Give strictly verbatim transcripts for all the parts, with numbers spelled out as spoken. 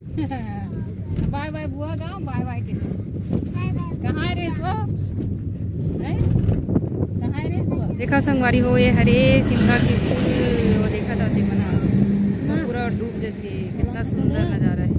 बाय बाय बुआ गाँव, बाय बाय के। कहाँ है रे वो? हैं? कहाँ है रे बुआ? देखा संगवारी हो, ये हरे सिमगा के फूल, वो देखा था ते मना, वो पूरा डूब जथे। कितना सुंदर नजारा है।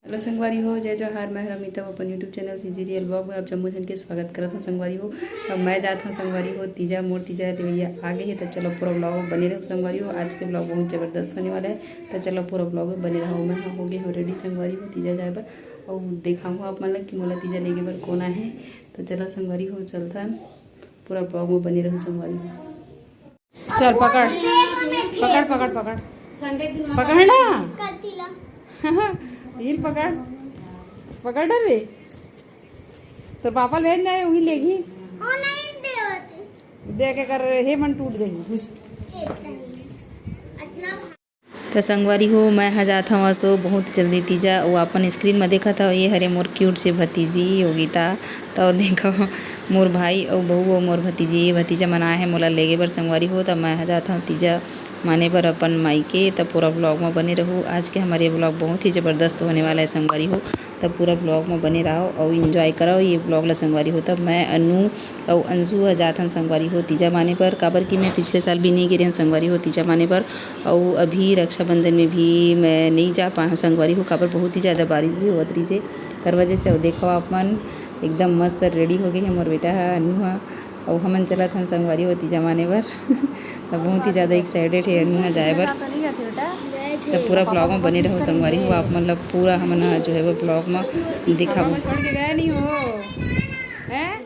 हेलो संगवारी हो, जय जोहार, मैं हरमिता, अपन YouTube channel CG real blog में आप जम्मो झन के स्वागत करत हूँ संगवारी हो। अब मैं जात हूँ संगवारी हो तीजा, मोर तीजा देवैया आ गए है, तो चलो पूरा ब्लॉग में बने रहो संगवारी हो। आज के ब्लॉग बहुत जबरदस्त होने वाला है, तो चलो पूरा ब्लॉग में बने रहो। मैं हो गए हूँ रेडी संगवारी हो तीजा जाए बर, और दिखाऊँ आप मन ला कि मोला तीजा लेगे बर कौन आए है। तो चलो संगवारी हो चलथन, पूरा ब्लॉग में बने रहो संगवारी हो। चल पकड़, पकड़, पकड़, पकड़। संडे दिन में पकड़ ना। करती ला। ये पकड़, पकड़ डरबे। तो पापा ले जाए, वही लेगी। ओ नहीं देवती। दे के कर, हे मन टूट जाएगी कुछ। इतना। त संगवारी हो, मैं ह जात हवं असो बहुत जल्दी तीजा। अउ अपन स्क्रीन म देखत हव, ये हरे मोर क्यूट से भतीजी योगिता। त देखो, मोर भाई अउ बहू अउ मोर भतीजी, भतीजा मन आए हे मोला लेगे बर संगवारी हो। त मैं ह जात हवं तीजा माने बर अपन माई के। त पूरा ब्लॉग म बने रहू। आज के हमर ये ब्लॉग बहुत ही जबरदस्त होने वाला है संगवारी हो। त पूरा ब्लॉग म बने रहो अउ एंजॉय करो ये ब्लॉग ला संगवारी हो। त मैं, अनु अउ अंशु ह जात हन संगवारी हो तीजा माने बर, काबर कि मैं पिछले साल भी नहीं गे रहेन संगवारी हो तीजा माने बर। अउ अभी रक्षाबंधन में भी मैं नहीं जा पाए हूँ संगवारी हो, काबर बहुत ही ज़्यादा बारिश भी होत रहिस हे, कर वजह से। अउ देखो आप मन, एकदम मस्त रेडी हो गए हे मोर बेटा ह, अनु ह, अउ हमन चलत हन संगवारी हो तीजा माने बर। त बहुत ही ज़्यादा एक्साइटेड हे अनु ह जाए बर। त पूरा ब्लॉग में बने रहो संगवारी हो, आप मन ला पूरा हमन ह जो है वो ब्लॉग में दिखाबो। पापा को छोड़ के गया नहीं हो, हैं?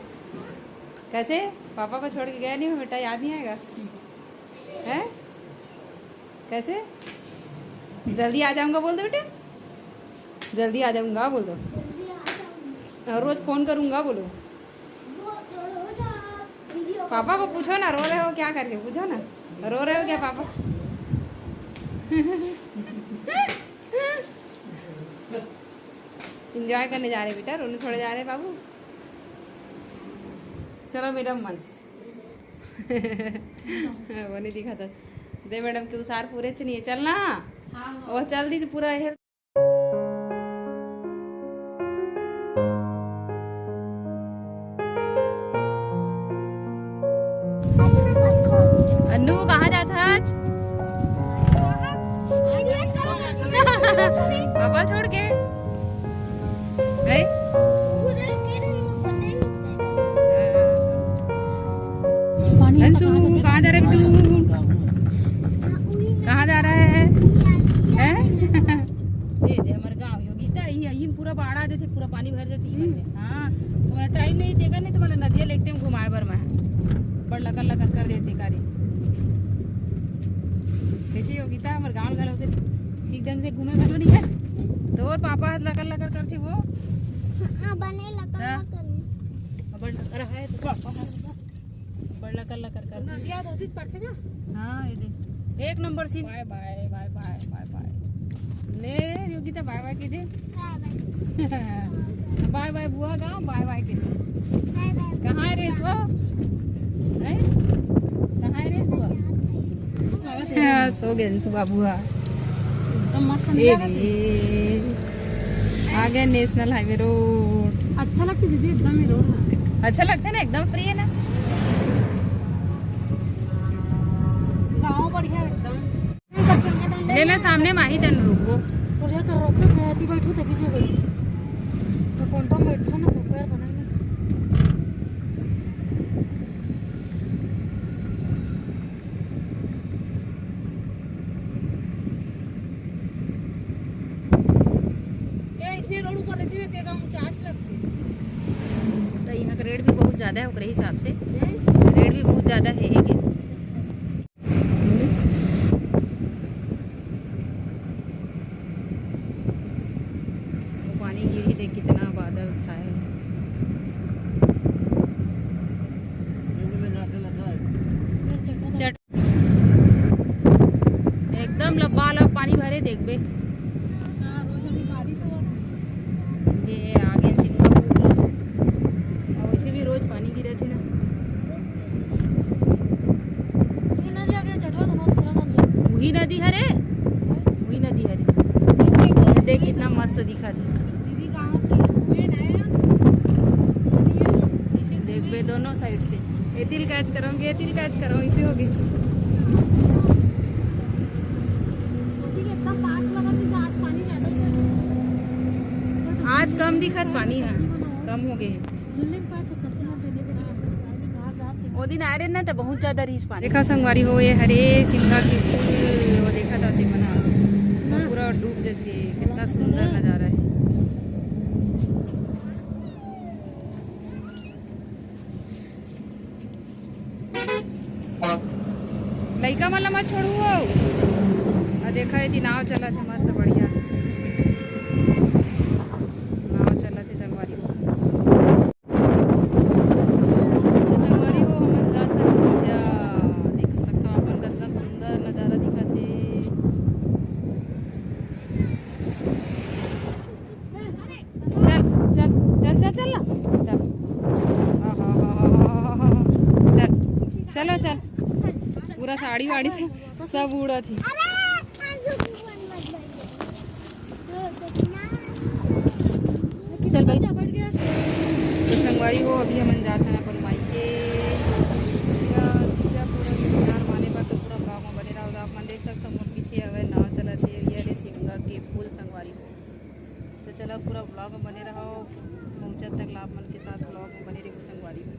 कैसे? पापा को छोड़ के गया नहीं हो बेटा, याद नहीं आएगा? हैं? कैसे? जल्दी आ जाऊंगा बोल दो बेटा, जल्दी आ जाऊंगा बोल दो, और रोज फोन करूंगा बोलो। पापा को पूछो ना, रो रहे हो क्या करके, पूछो ना, रो रहे हो क्या पापा? एंजॉय करने जा रहे बेटा, रोने थोड़े जा रहे बाबू। चलो मैडम मन। वो नहीं दिखा था। दे मैडम के उसार पूरे च नहीं है, चलना। हाँ, हाँ। वो चल दी पूरा हेल्थ। अन्नू, कहाँ जात हच? पापा छोड़ के? हैं? अंशु, कहाँ जा रहे बेटू? कहाँ जा रहा है? हैं? ये दे, हमारे गाँव योगिता, ये, ये पूरा बाढ़ आ जाते, पूरा पानी भर जाती है। हाँ, तुम्हारा टाइम नहीं देगा, नहीं तुम्हारा नदिया लेके घुमाए बर मैं। बड़ लकर लकर कर देते कारी। कैसे योगिता, हमारे गाँव घलो से ठीक ढंग से घूमे घलो नहीं है। तो और पापा हाथ लकर लकर करते वो। हाँ, बने लकर हाँ। लकर। बड़ लकर है तो पापा हाथ बड़ लकर लकर कर। नदिया तो उदित पड़थे ना। हाँ, ये दे। एक नंबर सीन। बाय बाय, बाय बाय, बाय बाय। ले, योगिता बाय बाय के दे। बाय बाय। बाय बाय बुआ गाँव, बाय बाय के दे। बाय बाय। कहाँ है रे वो? हैं? कहाँ है रे बुआ? हाँ, सो गए सुबह बुआ। एकदम मस्त ए नजारा रे। आ गए नेशनल हाईवे रोड। अच्छा लगता दीदी, एकदम ही रोड है। अच्छा लगता है ना, एकदम फ्री है ना। गाँव बढ़िया एकदम। ले ना, सामने माही तन रुकबो। बढ़िया तो रोक के मैं आती बैठू तभी से बैठू। तो कौन टाइम बैठो ना, दोपहर बनाएंगे। ये इसने रोड ऊपर रहती है, तेगा ऊंचा आस लगती है। तो यहाँ का रेट भी बहुत ज़्यादा है, ओकरे हिसाब से। हैं? रेट भी बहुत ज़्यादा है, है कि? वो पानी गिरी, देख कितना बादल छाए है। चट-, एकदम लबालब पानी भरे देखबे। हाँ, रोज अभी बारिश होत है। ये आगे सिंगापुर, और वैसे भी रोज पानी गिरत है ना। ये नदी आगे चटवा तो दूसरा नदी है। वही नदी है रे, वही दिया रे। देख कितना मस्त दिखा थे। दीदी गाँव से घूमे ना आया। देख बे दोनों साइड से। एतिल कैच करो, एतिल कैच करो, इसे हो गई। इतना पास लगा था, आज पानी ज्यादा था। आज कम दिखत पानी है, कम हो गए। झिल्ली में पाके सब्जियां देने के लिए। आज आप वो दिन आए रहे ना, तो बहुत ज्यादा रिहिस पानी। देखा संगवारी हो, ये हरे सिमगा के फूल, वो देखा था ते मना, वो पूरा डूब जथे। कितना सुंदर नजारा है। लइका मन ला मत छोड़ू हो। आ देखा, ये नाव चलत है, मस्त बढ़िया नाव चलत है संगवारी हो। तो संगवारी हो, हमन जात हन तीजा। देख सकथव अपन, कतना सुंदर नजारा दिखत हे। चल, चल, चल, चल, चल ना, चल। आहा, हा, हा, हा, हा, हा, हा। चल, चलो, चल। पूरा साड़ी वाड़ी से सब उड़त ही। चल भाई। तो संगवारी हो, अभी हमन जात हन अपन माई के। तीजा, तीजा पूरा त्योहार माने बर, तो पूरा vlog में बने रहो। तो आप मन देख सकथव, मोर पीछे हवे नाव चलत हे, ये रे सिमगा के फूल संगवारी हो। तो चला, पूरा vlog में बने रहो, पहुँचत तक ला आप मन के साथ vlog में बने रहो संगवारी हो।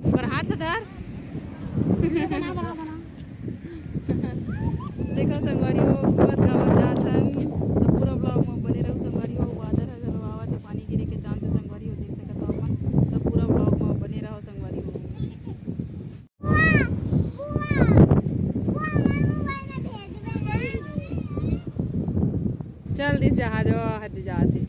ओकर हाथ ला धर। देखो संगवारी हो, घूमत गावत जात हन, तो पूरा vlog में बने रहो संगवारी हो। बादर ह घलो आवत हे, पानी गिरे के chance हे संगवारी हो, देख सकत हो अपन, तो पूरा vlog में बने रहो संगवारी हो। चल दिस जहाज, ओ हद जात हे।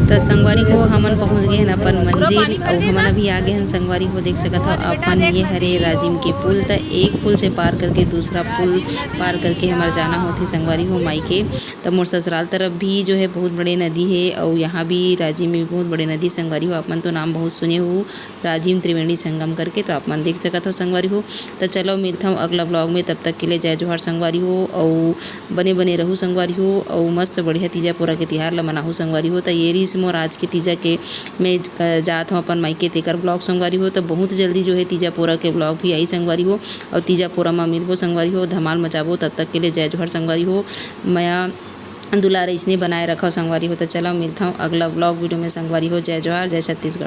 त संगवारी हो, हमन पहुंच गए हन अपन मंजिल, अउ हमन अभी आ गए हन संगवारी हो। देख सकत हो अपन, ये हरे राजिम के पुल। त एक पुल से पार करके दूसरा पुल पार करके हमर जाना होथे संगवारी हो माई के। त मोर ससुराल तरफ भी जो है बहुत बड़े नदी हे, अउ यहाँ भी राजिम में बहुत बड़े नदी संगवारी हो। आप मन तो नाम बहुत सुने हो, राजिम त्रिवेणी संगम करके, तो आप मन देख सकत हो संगवारी हो। त चलो मिलथव अगला vlog में, तब तक के लिए जय जोहार संगवारी हो, अउ बने बने रहू संगवारी हो, अउ मस्त बढ़िया तीजा पोरा के तिहार ल मनाहू संगवारी हो। त ये रिहिस मोर आज के तीजा के, मैं ज-, जात हव अपन मायके तेकर vlog संगवारी हो। त बहुत जल्दी जो है तीजा पोरा के vlog भी आई संगवारी हो, अउ तीजा पोरा म मिलबो संगवारी हो, धमाल मचाबो। तब तक के लिए जय जोहार संगवारी हो, मया दुलार इसने बनाए रखव संगवारी हो। त चलो मिलथव अगला vlog video में संगवारी हो। जय जोहार, जय छत्तीसगढ़।